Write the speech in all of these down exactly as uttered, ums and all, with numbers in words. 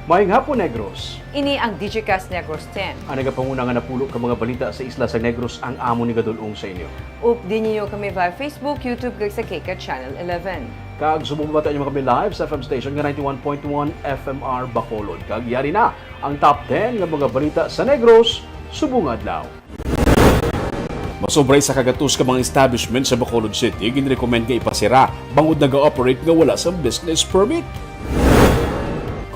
Maayong hapon, Negros. Ini ang Digicast Negros ten. Ang nagapanguna nga napulo ka mga balita sa isla sa Negros ang amon igadul-ong sa inyo. Updi ninyo kami via Facebook, YouTube, kag sa K K Channel eleven. Kag subong mabatian ninyo kami live sa F M station nga ninety-one point one F M R Bacolod. Kag yari na ang top ten nga mga balita sa Negros subong adlaw. Masobra isa ka gatos ka mga establishment sa Bacolod City ginrecommend nga ipasira bangod naga-operate nga wala sang business permit.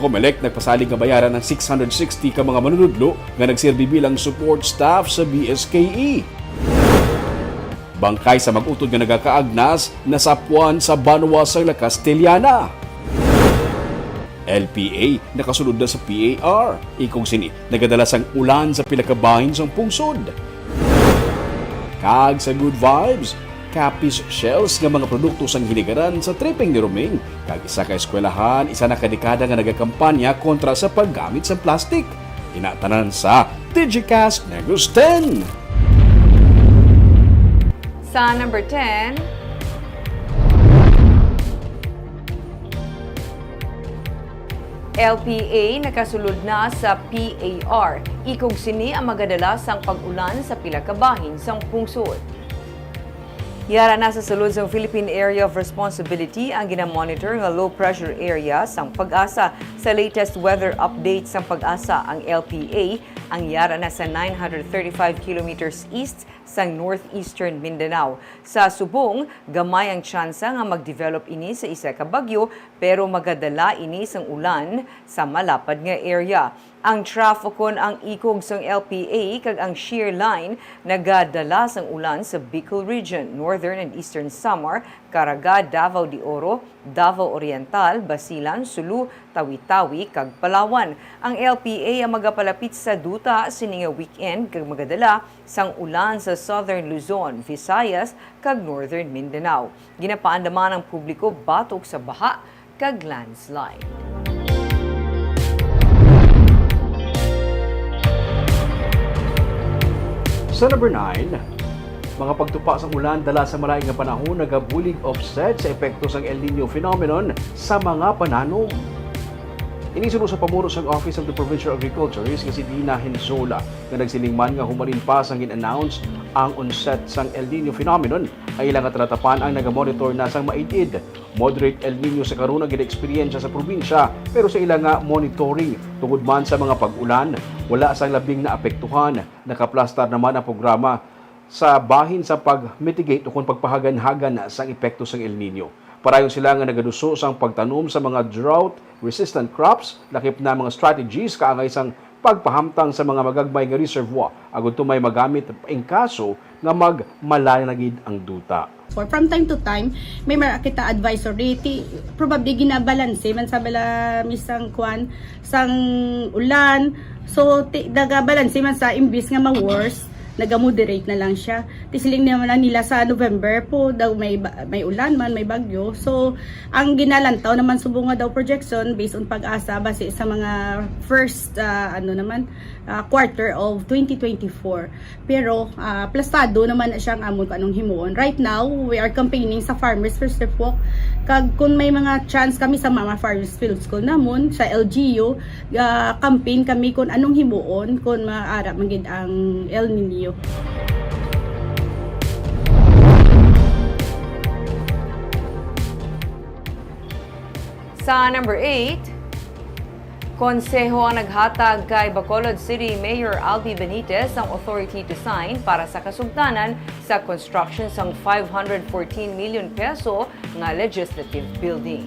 Comelec nagpasalig nga bayaran ang six hundred sixty ka mga manunudlo nga nagserbi bilang support staff sa B S K E. Bangkay sa mag-utod nga nagakaagnas nasapwan sa banwa sang La Castellana. L P A nakasulod na sa P A R. Ikog sini, nagadala sang ulan sa pila ka bahin sang pungsod. Kag sa Good Vibes, Capiz shells nga mga produkto sang hinigaran sa tripping ni Roming, kag isa ka eskwelahan isa na ka dekada nga nagakampanya kontra sa paggamit sang plastic. Ina tanan sa Digicast Negros ten. Sa number ten, L P A nakasulod na sa P A R. Ikog sini ang magadala sang pag-ulan sa pila ka bahin sang pungsod. Yara na sa sulod sang Philippine Area of Responsibility ang ginamonitor nga low pressure area sang PAGASA. Sa latest weather update sang PAGASA, ang L P A ang yara na sa nine hundred thirty-five kilometers east sang northeastern Mindanao. Sa subong, gamay ang tsansa nga mag-develop ini sa isa ka bagyo, pero magadala ini sang ulan sa malapad nga area. Ang trough ukon ang ikog sang L P A kag ang shear line nagadala sang ulan sa Bicol Region, Northern and Eastern Samar, Caraga, Davao de Oro, Davao Oriental, Basilan, Sulu, Tawi-Tawi, kag Palawan. Ang L P A ang magapalapit sa duta sini nga weekend kag magadala sang ulan sa Southern Luzon, Visayas, kag Northern Mindanao. Ginapaandaman ang publiko batok sa baha kag landslide. Sa number nine, mga pagtupa sang ulan dala sa malain nga panahon nagabulig offset sa epekto sang El Niño phenomenon sa mga pananom. Ini suno sa pamuro sang Office of the Provincial Agriculturist nga si Dina Henzola, nga nagsiling man nga humalin pa sang gin-announce ang onset sang El Niño phenomenon, ang ila nga talatapan ang nagamonitor na sang maid-id. Moderate El Niño sa karon ang ginaeksperyensya sa probinsya, pero sa ila nga monitoring, tungod man sa mga pag-ulan, wala sang labing naapektuhan. Nakaplastar naman ang programa sa bahin sa pag-mitigate ukon pagpahaganhagan sang epekto sang El Niño. Parayon sila nga nagaduso sang pagtanom sa mga drought-resistant crops, lakip na mga strategies kaangay sang pagpahamtang sa mga magagmay nga reservoir agud to may magamit in kaso nga magmala na gid ang duta. For from time to time, may mga kita advisory, ti, probably ginabalanse man sa bala misang kwan, sang ulan. So, ti, nagabalanse man sa imbis nga ma-worse, nagamoderate na lang siya. Ti siling naman lang nila sa November po, daw may, ba- may ulan man, may bagyo. So, ang ginalantaw naman subong nga daw projection based on PAGASA base sa mga first, ah, ano naman, ah, quarter of twenty twenty-four. Pero, ah, plastado naman na siya ang amon kung anong himuon. Right now, we are campaigning sa Farmers First Step Walk. Kag kung may mga chance kami sa mga Farmers Field School namon, sa L G U, ah, campaign kami kung anong himuon kung maara man gid ang El Niño. Sa number eight, Konseho ang naghatag kay Bacolod City Mayor Albi Benitez ang authority to sign para sa kasugtanan sa construction sang five hundred fourteen million peso nga legislative building.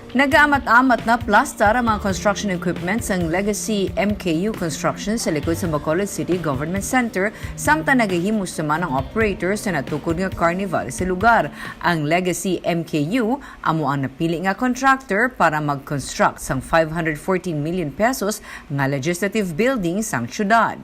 Nagaamat-amat na plastar ang mga construction equipment sang Legacy M K U Construction sa likod sa Bacolod City Government Center, samtang nagahimos naman ang operator sa natukod nga carnival sa lugar. Ang Legacy M K U amo ang napili nga contractor para mag-construct sang five hundred fourteen million pesos nga legislative building sang siyudad.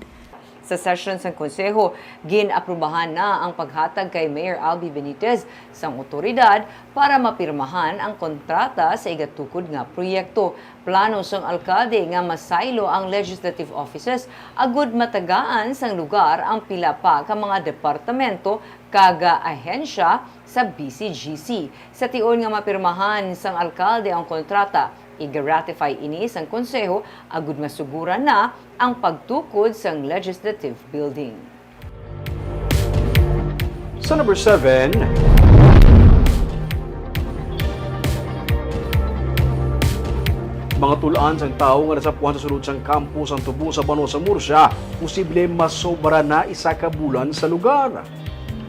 Sa sesyon sang Konseho, gin-aprubahan na ang paghatag kay Mayor Albi Benitez sang otoridad para mapirmahan ang kontrata sa igatukod nga proyekto. Plano sang alkalde nga masaylo ang legislative offices agud matagaan sang lugar ang pila pa ka mga departamento kag ahensya sa B C G C. Sa tion nga mapirmahan sang alkalde ang kontrata, Iga-ratify ini sang Konseho agud masuguran na ang pagtukod sang Legislative Building. Sa number seven, mga tul-an sang tawo nga nasapuan sa sulod sang kampo sang tubo sa banwa sa Murcia posible masobra na isa ka bulan sa lugar.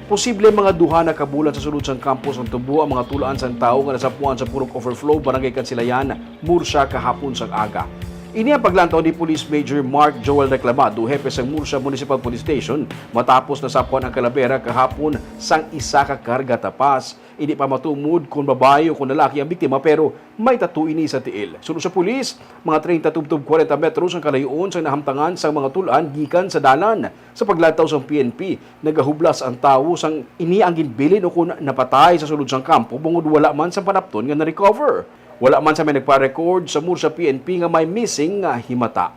Posible mga duha na ka bulan sa sulod sang kampo sang tubo ang mga tul-an sang tawo nga nasapuan sa Purok Overflow, Barangay Kansilayan, Murcia kahapon sang aga. Ini ang paglantaw ni Police Major Mark Joel Reclamado, hepe sang Murcia Municipal Police Station, matapos nasapuan ang kalabera kahapon sang isa ka karga tapas. Hindi pa matumod kon babayi o kon lalaki ang biktima, pero may tattoo ini sa tiil. Suno sa pulis, mga treinta tubtob kwarenta metros ang kalayo-on sang nahamtangan sang mga tul-an gikan sa dalan. Sa paglantaw sang P N P, nagahublas ang tawo sang ini ang ginbilin o kon napatay sa sulod sang kampo, bangod wala man sang panapton nga na-recover. Wala man sa may nagpa-record sa Murcia P N P nga may missing nga himata.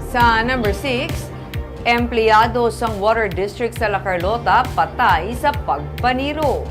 Sa number six, empleyado sang Water District sa La Carlota patay sa pagpaniro.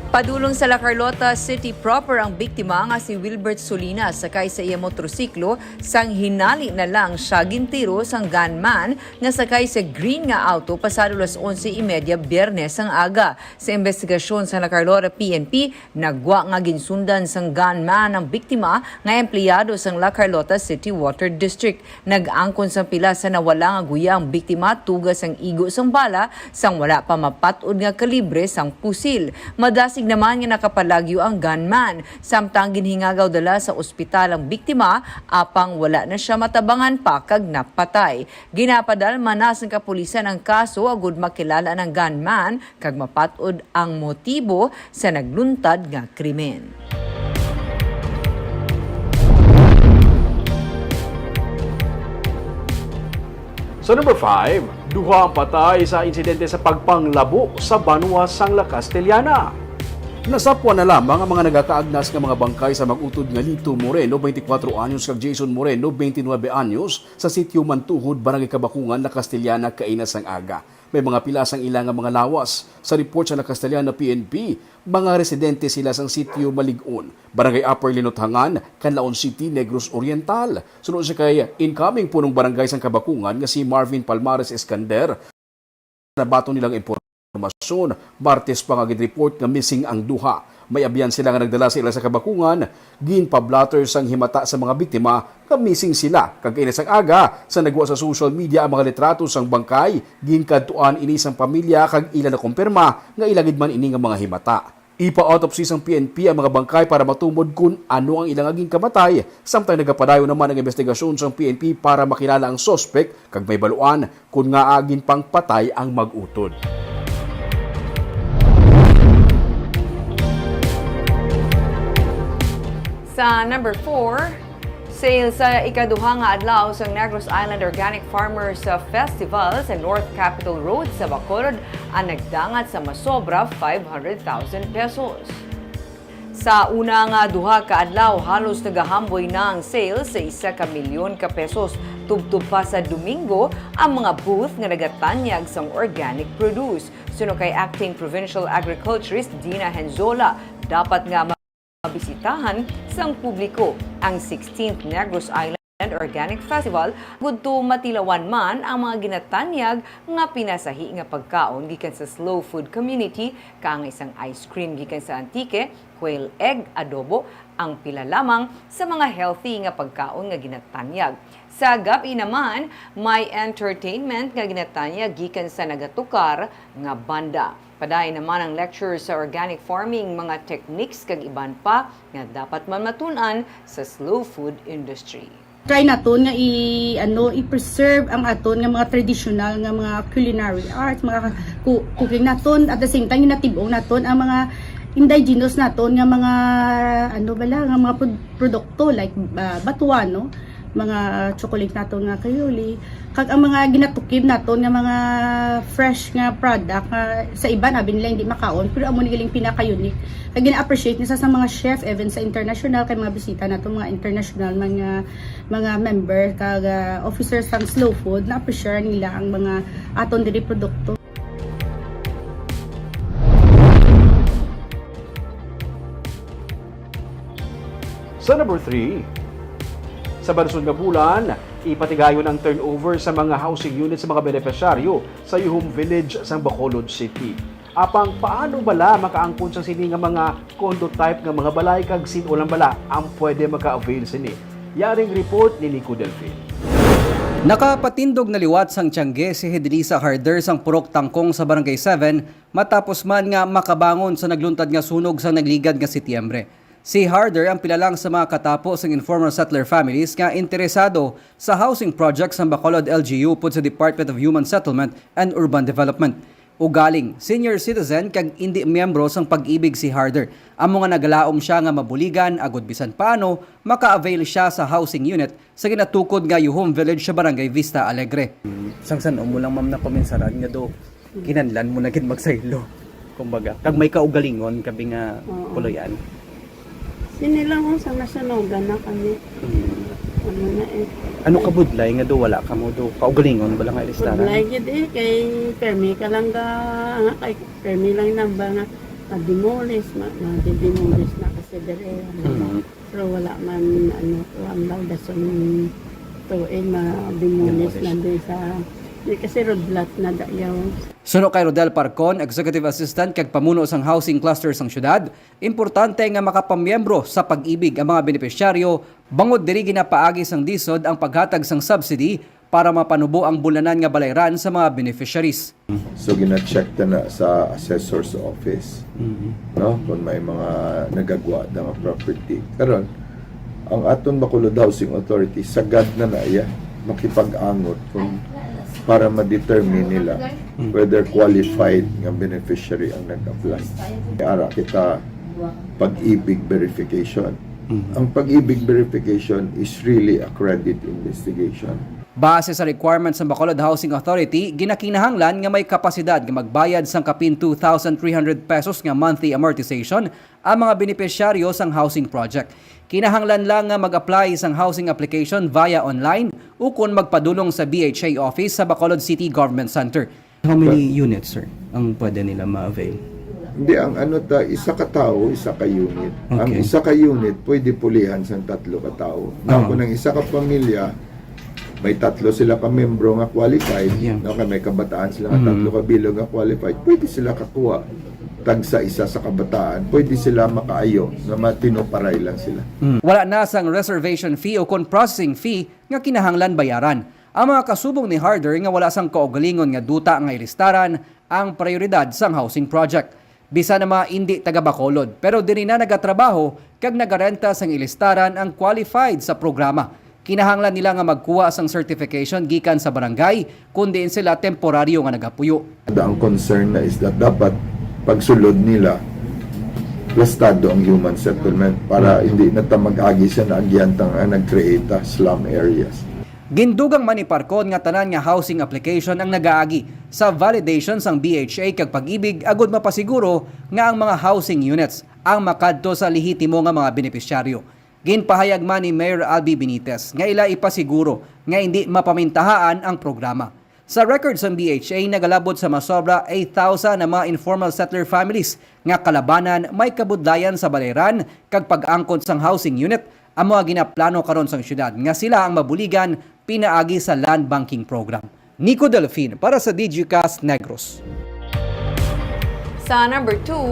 Padulong sa La Carlota City proper ang biktima nga si Wilbert Solinas, sakay sa iya motorsiklo, sang hinali na lang siya gintiro sang gunman nga sakay sa green nga auto pasado las onse y media Biyernes sang aga. Sa imbestigasyon sa La Carlota P N P, nagwa nga ginsundan sang gunman ang biktima nga empleyado sang La Carlota City Water District. Nag-angkon sang pila sa nawala nga guya ang biktima tuga sang igo sang bala sang wala pa mapat-od nga kalibre sang pusil. Madasig naman nga nakapalagyo ang gunman, samtang ginhingagaw dala sa ospital ang biktima, apang wala na sia matabangan pa kag napatay. Ginapadalman na sang kapulisan ang kaso agud makilala ang gunman kag mapat-od ang motibo sa nagluntad nga krimen. Sa number five, duha ang patay sa insidente sa pagpanglabo sa banwa sang La Castellana. Nasapwan na lamang ang mga nagakaagnas nga mga bangkay sa mag-utod nga Lito Moreno, twenty-four anyos, kag Jason Moreno, twenty-nine anyos, sa Sitio Mantuhod, Barangay Kabakungan, La Castellana, kaina sang aga. May mga pila sang ila nga mga lawas. Sa report sa La Castellana P N P, mga residente sila sang Sitio Malig-on, Barangay Upper Linothangan, Canlaon City, Negros Oriental. Suno sa kay incoming punong barangay sang Kabakungan nga si Marvin Palmares Escander, nabaton nilang impormasyon, Martes pa nga gin-report nga missing ang duha. May abyan sila nga nagdala sa ila sa Kabakungan, ginpa-blotter sang himata sa mga biktima nga missing sila, kag kaina sang aga, sa nagwa sa social media ang mga litrato sang bangkay, ginkadtuan ini sang pamilya kag ila nakumpirma nga ila gid man ini nga mga himata. Ipa-autopsy sang P N P ang mga bangkay para matumod kon ano ang ila nga ginkamatay, samtang nagapadayon naman ang imbestigasyon sang P N P para makilala ang suspek kag mahibaluan kon ngaa ginpangpatay ang mag-utod. Sa number four, sale sa ikaduha nga adlaw sa Negros Island Organic Farmers, uh, Festival sa North Capitol Road sa Bacolod ang nagdangat sa masobra five hundred thousand pesos. Sa una nga duha ka adlaw, halos nagahamboy na ang sales sa isa ka milyon ka pesos. Tubtob pa sa Domingo ang mga booth nga nagatanyag sang organic produce. Suno kay Acting Provincial Agriculturist Dina Henzola, dapat nga mabisitahan sang publiko ang sixteenth Negros Island Organic Festival, gudto matilawan man ang mga ginatanyag nga pinasahi nga pagkaon gikan sa Slow Food Community, kaangay sang ice cream gikan sa Antique, quail egg adobo, ang pila lamang sa mga healthy nga pagkaon nga ginatanyag. Sa gab-i naman, may entertainment nga ginatanyag gikan sa nagatukar nga banda. Padayon naman ang lecture sa organic farming, mga techniques kag iban pa nga dapat man matun-an sa slow food industry. Try naton nga i-, ano, i-preserve ang aton nga mga traditional nga mga culinary arts, mga ku-, cooking naton. At the same time, ginatib-ong naton ang mga indigenous naton nga mga, ano bala, nga mga prod-, produkto like, ah, batuan, no? Mga chocolate naton nga kayuli. Kag ang mga ginatukib naton nga mga fresh nga product nga sa iban, abi nila hindi makaon, pero amo ni galing pinaka-unique. Kag gina-appreciate nila sa mga chef, even sa international, kay mga bisita naton, mga international man nga mga member kag, ah, officers sang Slow Food, na-appreciate nila ang mga aton diri produkto. Sa number three, sa barsod nga bulan, ipatigayon ang turnover sa mga housing unit sa mga benepisyaryo sa Yuhum Village sa Bacolod City. Apang paano bala makaangkon sa sini nga mga condo type nga mga balay, kag sin-o lang bala ang pwede maka-avail sini? Yaring report ni Nico Delfin. Nakapatindog na liwat sang tiyangge si Hedelisa Harder sang Purok Tangkong sa Barangay seven, matapos man nga makabangon sa nagluntad nga sunog sa nagligad nga Setyembre. Si Harder ang pila lang sa mga katapo sang informal settler families nga interesado sa housing project sang Bacolod L G U upod sa Department of Human Settlement and Urban Development. Ugaling senior citizen kag indi miyembro sang Pag-ibig si Harder, amo nga nagalaom sia nga mabuligan agud bisan paano maka-avail sia sa housing unit sa ginatukod nga Yuhum Village sa Barangay Vista Alegre. Sang san-o mo lang, ma'am, nakuminsaran nga do kinahanglan mo na gid magsaylo? Kumbaga, kag may kaugalingon kabi nga Oo. puloy-an. Sini lang, oh, sa nasunugan na kami. Mm. Ano na eh. Ano kabudlay nga do wala kamo do kaugalingon bala nga ilistaran? Budlay gid eh, kay permi ka lang ga, nga kay permi lang nang ba nga ma-demolish, ma-, ma-demolish na kasi dire. Mm. Pero wala man, ano, kuwan ba, dason tuig ma-demolish Demolish. na din sa, di kasi roadblock na dayaw. Suno kay Rodel Parcon, Executive Assistant kag pamuno sang Housing Cluster sang Syudad, importante nga makapamiyembro sa Pag-ibig ang mga benepisyaryo, bangod diri ginapaagi sang DSUD ang paghatag sang subsidy para mapanubo ang bulanan nga balayran sa mga beneficiaries. So, gina-check ta na sa assessor's office, Mhm. no? Kung may mga nagagwa na nga property. Karon, ang aton Bacolod Housing Authority, sagad na na iya makipag-angot kung para ma-determine nila Mm. whether qualified nga beneficiary ang nag-apply. Ara kita Pag-ibig verification. Mhm. Ang Pag-ibig verification is really a credit investigation. Base sa requirements sang Bacolod Housing Authority, ginakinahanglan nga may kapasidad nga magbayad sang kapin two thousand three hundred pesos nga monthly amortization ang mga benepisyaryo sang housing project. Kinahanglan lang nga mag-apply sang housing application via online ukon magpadulong sa B H A office sa Bacolod City Government Center. How many But units, sir, ang pwede nila ma-avail? Hindi, ang ano ta, isa ka tawo, isa ka unit. Ang Okay. isa ka unit, pwede pulihan sang tatlo ka tawo. Now, Oo. kung ang isa ka pamilya, may tatlo sila ka membro nga qualified, Yeah. no, kay may kabataan sila nga Mm. tatlo ka bilog nga qualified, pwede sila kakuha tagsa isa sa kabataan, pwede sila makaayo nga matinuparay lang sila. Mm. Wala na sang reservation fee o kon processing fee nga kinahanglan bayaran. Ang mga kasubong ni Harder nga wala sang kaugalingon nga duta nga ilistaran ang prioridad sang housing project. Bisan ang mga indi taga Bacolod, pero diri na nagatrabaho kag nagarenta sang ilistaran ang qualified sa programa. Kinahanglan nila nga magkuha sang certification gikan sa barangay kon diin sila temporaryo nga nagapuyo. Ang concern na is that dapat pagsulod nila, plastado ang human settlement para hindi na ta mag-agi sa naagian ta nga nag-create ta slum areas. Gindugang man ni Parcon nga tanan nga housing application ang nagaagi sa validation sang B H A kag Pag-ibig agud mapasiguro nga ang mga housing units ang makadto sa lehitimo nga mga benepisyaryo. Ginpahayag man ni Mayor Albi Benitez nga ila ipasiguro nga indi mapamintahaan ang programa. Sa record sang B H A, nagalabot sa masobra eight thousand ang mga informal settler families nga kalabanan may kabudlayan sa balayran kag pag-angkon sang housing unit. Amo ang ginaplano karon sang syudad nga sila ang mabuligan pinaagi sa land banking program. Nico Delfin para sa Digicast Negros. Sa number two,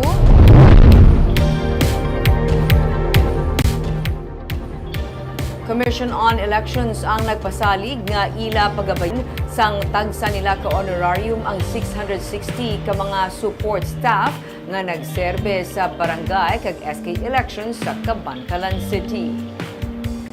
Commission on Elections ang nagpasalig nga ila pagabayin sang tagsa nila ka honorarium ang six hundred sixty ka mga support staff nga nagserbe sa barangay kag S K elections sa Kabankalan City.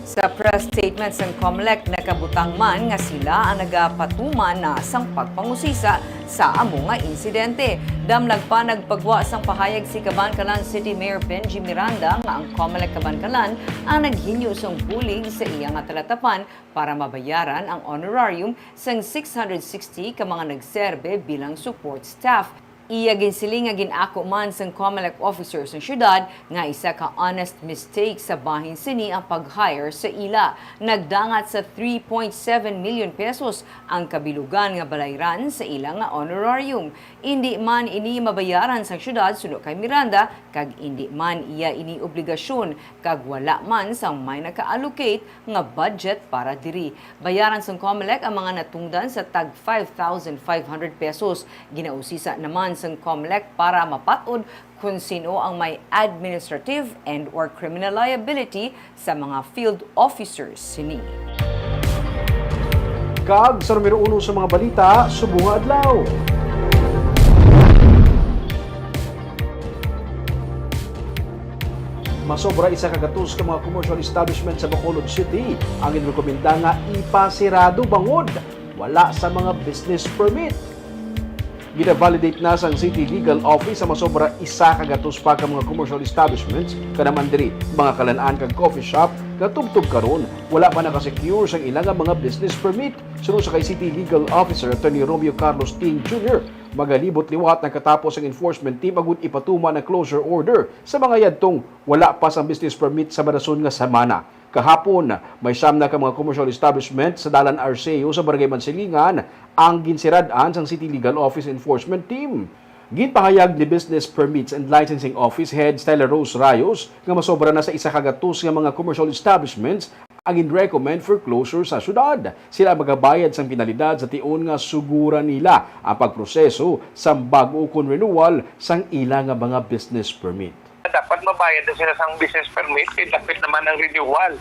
Sa press statement sang Comelec, nakabutang man nga sila ang nagapatuman na sang pagpangusisa sa amo nga insidente. Damlag pa, nagpagwa sang pahayag si Kabankalan City Mayor Benji Miranda nga ang Comelec Kabankalan ang naghinyo sang bulig sa iya nga talatapan para mabayaran ang honorarium sang six hundred sixty ka mga nagserbe bilang support staff. Iya ginsiling nga gin-ako man sang Comelec officer sang siyudad nga isa ka honest mistake sa bahin sini ang pag-hire sa ila. Nagdangat sa three point seven million pesos ang kabilugan nga balayran sa ila nga honorarium. Indi man ini mabayaran sang siyudad suno kay Miranda, kag indi man iya ini obligasyon, kag wala man sang may naka-allocate nga budget para diri. Bayaran sang Comelec ang mga natungdan sa tag five thousand five hundred pesos. Ginausisa naman sang Comelec para mapat-od kon sin-o ang may administrative and or criminal liability sa mga field officers sini. Kag sa numero uno sa mga balita, subong nga adlaw. Masobra isa ka gatos ka mga commercial establishment sa Bacolod City ang ginrekomenda nga ipasirado bangod wala sa mga business permit. Gina-validate na sang City Legal Office ang masobra isa ka gatos pa ka mga commercial establishments, kada man diri mga kalan-an kag coffee shop nga tubtob karon wala pa naka-secure sang ila nga mga business permit. Suno sa kay City Legal Officer Attorney Romeo Carlos Ting Junior, magalibot liwat nagkatapos ang enforcement team agud ipatuman ang closure order sa mga yadtong wala pa sang business permit sa madason nga semana. Kahapon, may siyam na ka mga commercial establishment sa Dalan Arceo sa Barangay Mansilingan ang ginsirad-an sang City Legal Office Enforcement Team. Ginpahayag ni Business Permits and Licensing Office Head Stella Rose Rayos nga masobra na sa isa ka gatos nga mga commercial establishments ang gin-recommend for closure sa syudad. Sila ang magabayad sang penalidad sa tion nga suguran nila ang pagproseso sang bag-o kon renewal sang ila nga mga business permit. Dapat mabayad na sila sang business permit kay dapit naman ang renewal.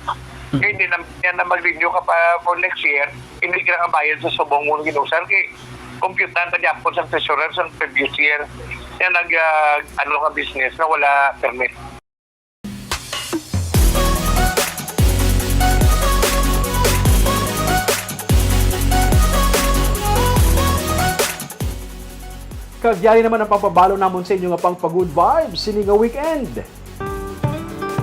Kay hindi na, yan na mag-renew ka pa for next year, hindi ka nakabayad sa subong mong ginusar kay computan pa gyapon sa treasurer sa previous year. Yan nag, ah, ano ka business na wala permit. Kag yari naman ang pagpabalo namon sa inyo nga pang pa-good vibes sini nga weekend.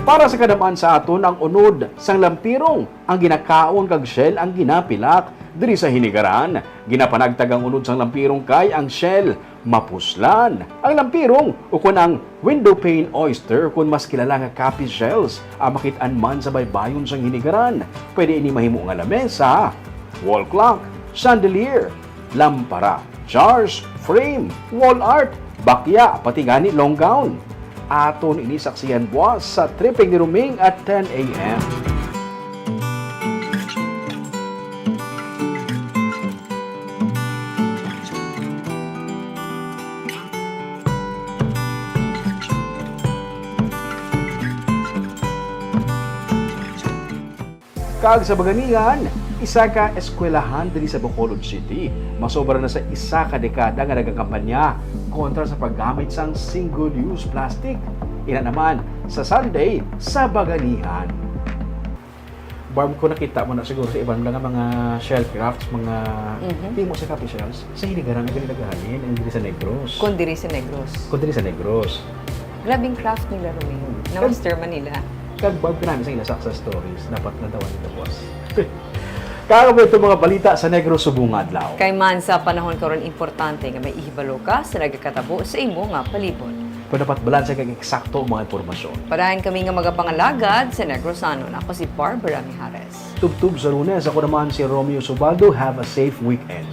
Para sa kadam-an sa aton, ang unod sang lampirong ang ginakaon kag shell ang ginapilak diri sa hinigaran. Ginapanagtag ang unod sang lampirong kay ang shell mapuslan. Ang lampirong ukon ang window pane oyster, ukon mas kilala nga copy shells, ang makit-an man sa baybayon sang hinigaran. Pwede ini mahimo nga lamesa, wall clock, chandelier, lampara, jars, frame, wall art, bakya, pati gani long gown. Aton ini saksihan buwas sa tripping ni Roming at ten A M. Kag sa Baganihan, isa ka eskwelahan diri sa Bacolod City masobra na sa isa ka dekada nga nagakampanya kontra sa paggamit sang single-use plastic. Ina naman sa Sunday sa Baganihan. Barb, kung nakita mo na siguro sa iban lang nga mga shell crafts, mga Mhm. timo sa copy shells, sa hinigaran ang ginagahalin, ang diri sa Negros. Kung diri sa Negros. Kung diri sa Negros. Grabing craft nila, Romeo. Na-master man nila. Kag Barb, kanami sa ila success stories, dapat nadawan nila, boss. Kag amo itong mga balita sa Negros subong nga adlaw. Kay man sa panahon karon, importante nga may ihibalo ka sa nagakatabo sa imo nga palibot. Kung dapat balanse kag eksakto ang mga impormasyon. Padayon kami nga magapangalagad sa Negrosanon. Ako si Barbara Mijares. Tubtob sa Lunes, ako naman si Romeo Subaldo. Have a safe weekend.